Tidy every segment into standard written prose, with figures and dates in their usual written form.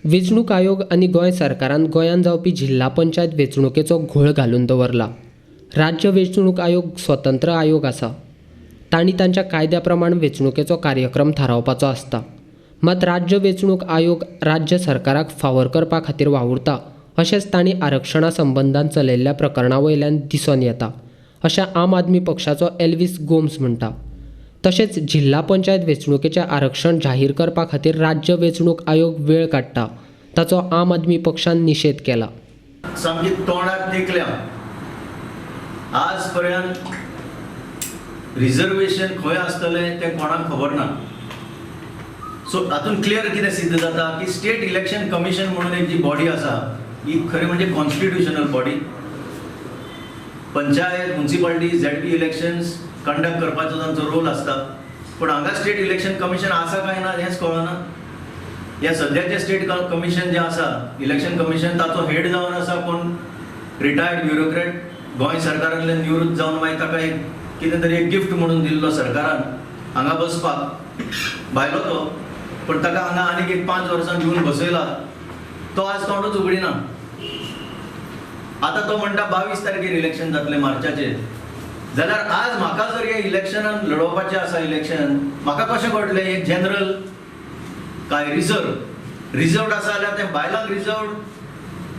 वेंचणूक आयोग आनी गोंय सरकारान गोंयांत जावपी जिल्हा पंचायत वेंचणुकेचो घोळ घालून दवरला. राज्य वेंचणूक आयोग स्वतंत्र आयोग आसा. तांणी तांच्या कायद्या प्रमाण वेंचणुकेचो कार्यक्रम थारावपाचो आसता. मात राज्य वेंचणूक आयोग राज्य सरकाराक फावर करपा खातीर वावुरता अशेंच तांणी आरक्षणा संबंदान चलयल्ल्या प्रकरणा वयल्यान दिसून येता अशें आम आदमी पक्षाचो एल्वीस गोम्स म्हणटा. तशेंच जिल्हा पंचायत वेंचणुकेचें आरक्षण जाहीर करपा खातीर राज्य वेंचणूक आयोग वेळ काडटा ताचो आम आदमी पक्षान निशेध केला. सामकी तोंडार तेकल्या. आज पर्यंत रिजर्वेशन खंय आसतलें तें कोणाक खबर ना. सो हातूंत क्लियर कितें सिद्ध जाता की स्टेट इलेक्शन कमिशन म्हणून एक जी बॉडी आसा ही खरें म्हणजे constitutional body. Panchayat, municipality, ZP elections conduct करपाचो तांचो रोल आसता, पूण हांगा स्टेट इलेक्शन कमिशन आसा काय ना हेंच कळना. ह्या सद्याचें स्टेट कमिशन जें आसा इलेक्शन कमिशन ताचो हेड जावन आसा कोण रिटायर्ड ब्युरोक्रेट, गोंय सरकारांतल्यान निवृत्त जावन मागीर ताका एक कितें तरी एक गिफ्ट म्हणून दिल्लो सरकारान हांगा बसपाक भायलो तो, पूण ताका हांगा आनीक एक 5 वर्सां दिवन बसयला. तो आज तोंडूच उगडिना. आतां तो म्हणटा 22 तारखेर इलेक्शन जातलें मार्चाचेर, जाल्यार आज म्हाका जर हे इलेक्शनान लडोवपाचें आसा इलेक्शन, म्हाका कशें कळटलें एक जनरल काय रिजर्व? रिजर्वड आसा जाल्यार तें बायलांक रिजर्वड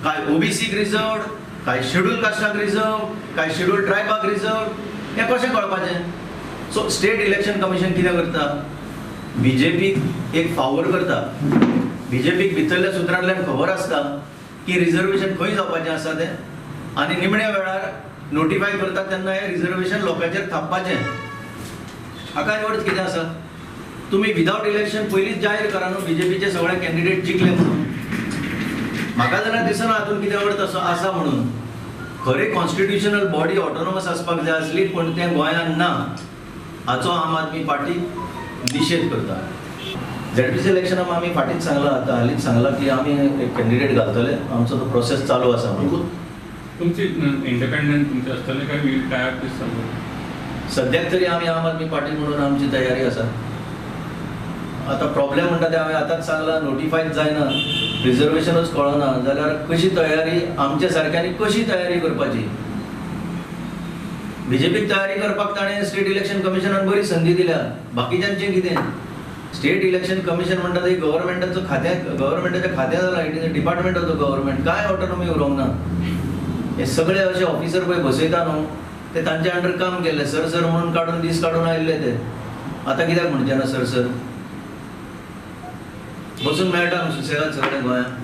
काय ओबीसीक रिजर्वड काय शेड्यूल कास्टाक रिजर्व काय शेड्यूल ट्रायबाक रिजर्व, हें कशें कळपाचें? सो स्टेट इलेक्शन कमिशन कितें करता, बीजेपीक एक फावर करता. बीजेपीक भितरल्या सुत्रांतल्यान खबर आसता की रिजर्वेशन खंय जावपाचें आसा तें, आनी निमण्या वेळार नोटिफाय करता तेन्ना हें रिजर्वेशन लोकांचेर थापपाचें. हाका अर्थ कितें आसा, तुमी विदावट इलेक्शन पयलींच जाहीर करा न्हू बीजेपीचे सगळे कॅन्डिडेट जिखले म्हणून. म्हाका जाल्यार दिसना हातूंत कितें अर्थ असो आसा म्हणून. खरें कॉन्स्टिट्युशनल बॉडी ऑटोनॉमस आसपाक जाय आसली, पूण तें गोंयांत ना, हाचो आम आदमी पार्टी निशेध करता. झेडपीसी इलेक्शनाक आमी फाटींच सांगलां, आतां हालींच सांगलां की आमी एक कॅन्डिडेट घालतले, आमचो तो प्रोसेस चालू आसा म्हणून. तुमची इंडिपेंडंट तुमचे आसतले काय वील टायप दिसता? सद्याक तरी आमी आम आदमी पार्टी म्हणून आमची तयारी आसा. आतां प्रॉब्लेम म्हणटा ते हांवें आतांच सांगलां, नोटिफायच जायना, रिजर्वेशनूच कळना जाल्यार कशी तयारी आमच्या सारक्यांनी कशी तयारी करपाची? बीजेपीक तयारी करपाक ताणें स्टेट इलेक्शन कमिशनान बरी संदी दिल्या, बाकीच्यांचें कितें? स्टेट इलेक्शन कमिशन म्हणटा ते गव्हर्मेंटाचो खात्या, गव्हर्मेंटाच्या खात्या जाला, it is a department of the government. काय ऑटोनॉमी उरोंक ना. हे सगळे अशे ऑफिसर पळय बसयता न्हू ते तांच्या अंडर काम केल्ले, सर सर म्हणून काडून दीस काडून आयिल्ले ते. आतां कित्याक म्हणचे ना सर सर? बसून मेळटा न्हू सुसेगाद सगळे गोंयांत.